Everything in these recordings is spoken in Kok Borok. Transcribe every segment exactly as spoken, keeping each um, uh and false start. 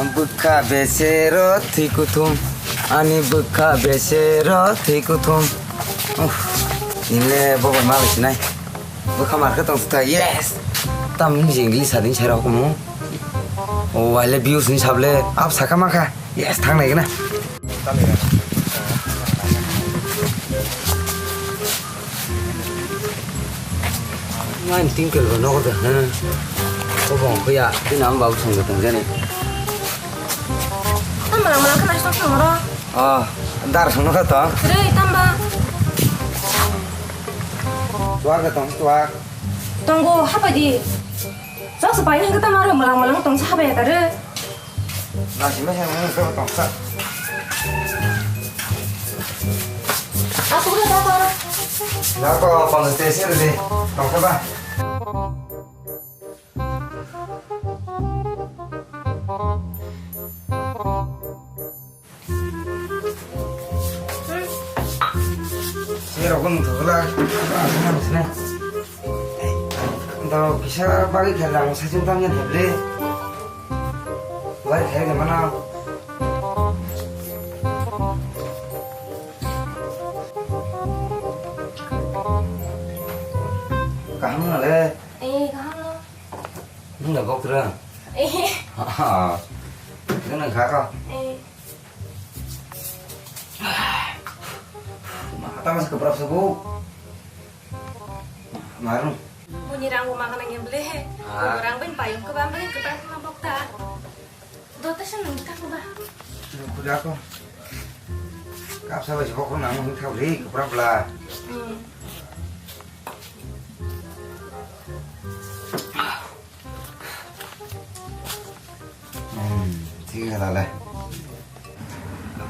Bwkha besero thwi kuthum, ani bwkha besero thwi kuthum. Uff, nile bobo ma sinai. Bwkha markhe tong sita, yes. Tam ni jeng li sadin sai rok mu. Oh, I love you sin sable. Ap saka maka. Yes, thang nai gana. Ngai tingkel ro nogo de, ha. Ko bong ko ya, tina am babu song de tong jani. Tam malang malang khna song song ro. Oh, dar song nogo to. Re, tam ba. Tuak de tong, tuak. Tonggo, hapa di. Sok se pai hang tam aro malang malang tong sa hapa ya kare. Nasi masa masa tong sa. Aku udah tahu. Nako pang station de tong sa ba. Sirok bo nungthok glak, ang khe nang sinai. Dao kisa bagwi khe lang saichung tang jan heble. Bai khe khe mano. Kaham no le. Eh, kaham no. Nung da bok ra. Eh. Nung nang kha ko. Eh. Mata mas keprap suku. Marung. Muni rang bo makan yang beli he. Ah. Rang ben payung ke bang beli ke bang ma bok ta. Dota sen nung ta ko ba. Kuda ko. Kapsa ba jibok ko nang hung thau ri keprap la. Hmm. Hmm, thik khe dale.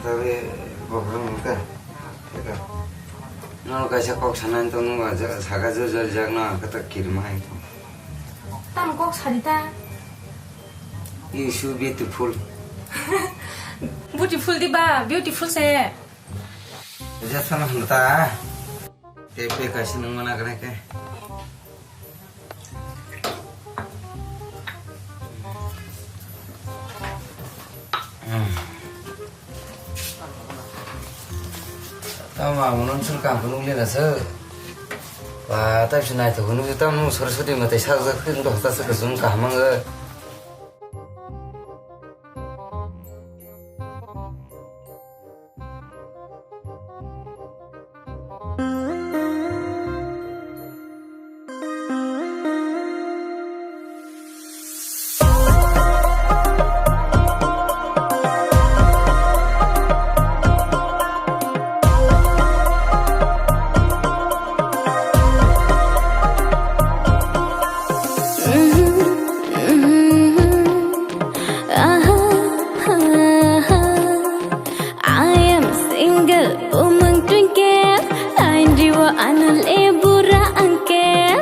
Tabe bohrok nungkha. Thik khe. Nono kaisa kok sanani tongmung ba ja-, saka jo jol jak no kata kirma hai tong. Tam kok sadi ta. You so beautiful. Beautiful di ba, beautiful se. Jat sana hwn ta. Tei phe kaisa nung mana kene khe. Hmm. Tamo ang nung sul kam nung le na se. Ba, tai se nai to nung tamo Saraswati ma tai sa sa khun to ta se ka jung ka mang. I am single, bumung twinkle, lain rio anul e bura angkel.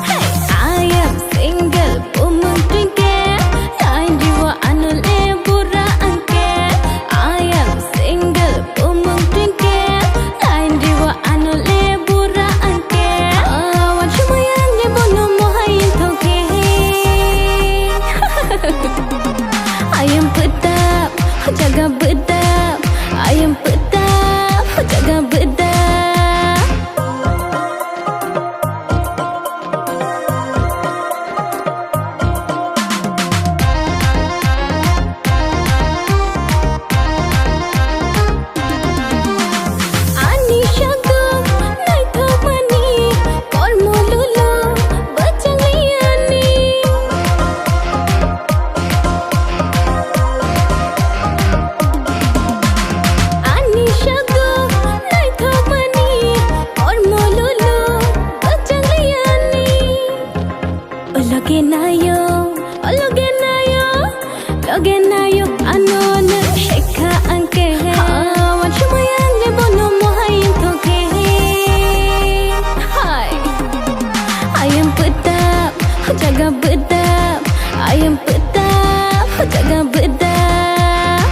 Hey, I am single, bumung twinkle, lain rio anul e bura angkel. I am single, bumung twinkle, lain rio anul e bura angkel. Awan sumaya ni bono mohai thongke. I am put up, jaga bedap. I am put up, jaga bedap. Ani shago naithokmani kormo lulo bwchangliani. Ani shago naithokmani kormo lulo bwchangliani. O loge nayo, o loge nayo, loge nayo, ano nwng hekha angke. Awan sumaya ang le bono mohai thongke. Hai. I am put up, jaga bedap. I am put up, jaga bedap.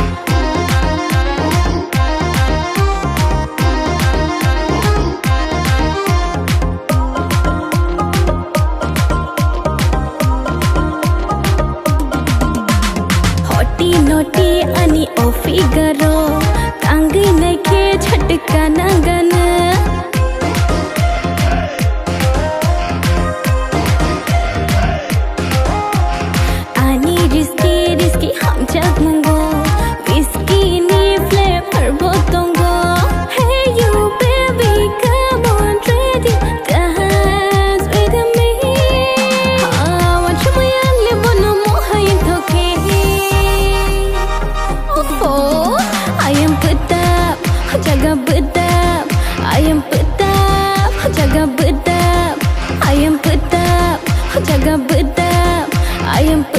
am put up, jaga put up. I am